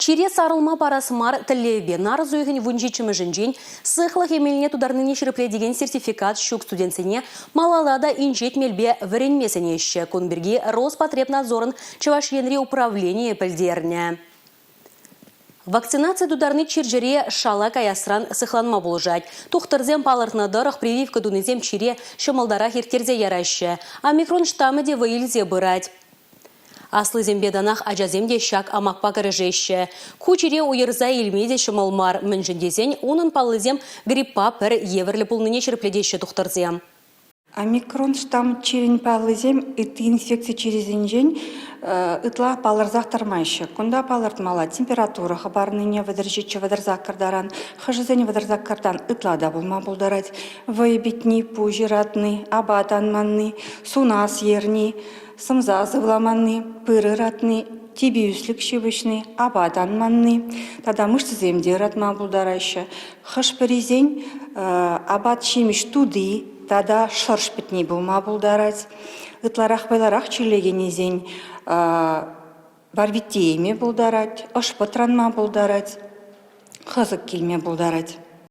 Чире сарӑлма парас мар тӗллевпе нарӑс уйӑхӗн вунҫиччӗмӗшӗнчен сыхлӑх эмелне тутарнине ҫирӗплетекен сертификат ҫук студентсене малалла та инҫет мелпе вӗренме сӗнеҫҫӗ. Кун пирки Роспотребнадзорӑн Чӑваш Енри управленийӗ пӗлтернӗ. Вакцинаци тутарни чир-чӗре шала каясран сыхланма пулӑшать. Тухтӑрсем палӑртнӑ тӑрӑх, прививка тунисем чире ҫӑмӑлтарах ирттерсе яраҫҫӗ. Омикрон штамӗ те вӑй илсе пырать. Аслисемпе танах ачасем те ҫак амакпа кӗрешеҫҫӗ. Ку чире уйӑрса илме те ҫӑмӑл мар, мӗншӗн тесен унӑн паллисем гриппа пӗр евӗрлӗ пулнине ҫирӗплетеҫҫӗ тухтӑрсем. Омикрон штамм чирӗн паллисем ытти инфекци чирӗсенчен ытла палӑрсах тӑрмаҫҫӗ. Кунта палӑртмалла температура хӑпарнине 37-38 таран, хӑшӗсен 38-тан ытла та пулма пултарать. Вӑй пӗтни, пуҫ ыратни, апат анманни, сунас ерни, сӑмса сывламанни, пыр ыратни, типӗ ӳслӗк ҫыпӑҫни, апат анманни тата мышцӑсем те ыратма пултараҫҫӗ. Хӑш-пӗрисен апат-ҫимӗҫ тути тата шӑрш пӗтни пулма пултарать. Ытларах вӑйлӑрах чирлекеннисен варвиттейме пултарать, ӑш пӑтранма пултарать, хӑсӑк килме пултарать.